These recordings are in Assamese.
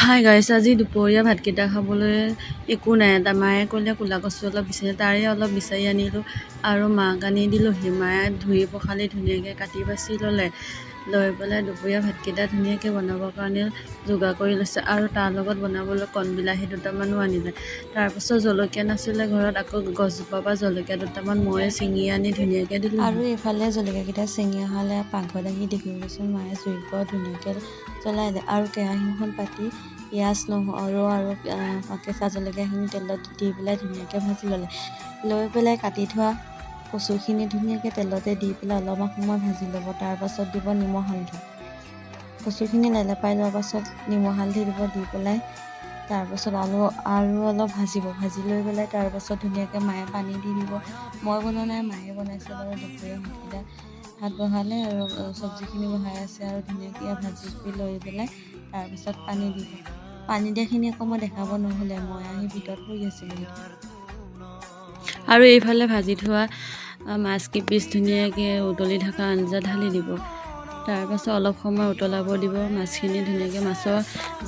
হাই গাইছ, আজি দুপৰীয়া ভাতকেইটা খাবলৈ একো নাই। এটা মায়ে ক'লে ক'লা কচু অলপ বিচাৰি, তাৰে অলপ বিচাৰি আনিলোঁ আৰু মাক আনি দিলোঁহি। মায়ে ধুই পখালি ধুনীয়াকৈ কাটি বাছি ল'লে, লৈ পেলাই দুপৰীয়া ভাতকেইটা ধুনীয়াকৈ বনাবৰ কাৰণে যোগাৰ কৰি লৈছে। আৰু তাৰ লগত বনাবলৈ কণবিলাহী দুটামানো আনিলে। তাৰপাছত জলকীয়া নাছিলে ঘৰত, আকৌ গছজোপাৰ পৰা জলকীয়া দুটামান ময়ে ছিঙি আনি ধুনীয়াকৈ দিলোঁ। আৰু এইফালে জলকীয়াকেইটা ছিঙি অহালে পাকঘৰত আহি দেখিবচোন, মায়ে জুইকুৰা ধুনীয়াকৈ জ্বলাই দিলে আৰু কেৰাহীখন পাতি পিঁয়াজ, নহৰু আৰু কেঁচা জলকীয়াখিনি তেলত দি পেলাই ধুনীয়াকৈ ভাজি ল'লে। লৈ পেলাই কাটি থোৱা কচুখিনি ধুনীয়াকৈ তেলতে দি পেলাই অলপমান সময় ভাজি ল'ব। তাৰপাছত দিব নিমখ, হালধি। কচুখিনি লেলেপাই লোৱাৰ পাছত নিমখ, হালধি দিব। দি পেলাই তাৰপাছত আলু আৰু অলপ ভাজিব। ভাজি লৈ পেলাই তাৰপাছত ধুনীয়াকৈ মায়ে পানী দি দিব। মই বনোৱা নাই, মায়ে বনাইছে বাৰু। দুপৰীয়া ভাতকেইটা ভাত বহালে আৰু চব্জিখিনি বহাই আছে আৰু ধুনীয়াকৈ ভাজি কৰি লৈ পেলাই তাৰপাছত পানী দিব। পানী দিয়াখিনি আকৌ মই দেখাব নহ'লে, মই আহি ভিতৰত শুই আছিলোঁ। আৰু এইফালে ভাজি থোৱা মাছ কেইপিচ ধুনীয়াকৈ উতলি থকা আঞ্জা ঢালি দিব। তাৰপাছত অলপ সময় উতলাব দিব মাছখিনি ধুনীয়াকৈ। মাছৰ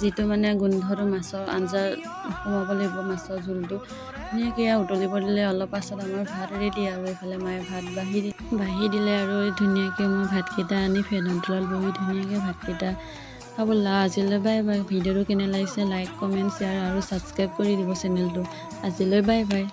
যিটো মানে গোন্ধটো মাছৰ আঞ্জা সোমাব লাগিব, মাছৰ জোলটো ধুনীয়াকৈ উতলিব দিলে। অলপ পাছত আমাৰ ভাত ৰেডি। আৰু এইফালে মায়ে ভাত বাঢ়ি দিলে আৰু ধুনীয়াকৈ মই ভাতকেইটা আনি ফেনৰ তলত বহি ধুনীয়াকৈ ভাতকেইটা খাবলৈ। আজিলৈ বাই বাই। ভিডিঅ'টো কেনে লাগিছে লাইক, কমেণ্ট, শ্বেয়াৰ আৰু ছাবস্ক্ৰাইব কৰি দিব চেনেলটো। আজিলৈ বাই বাই।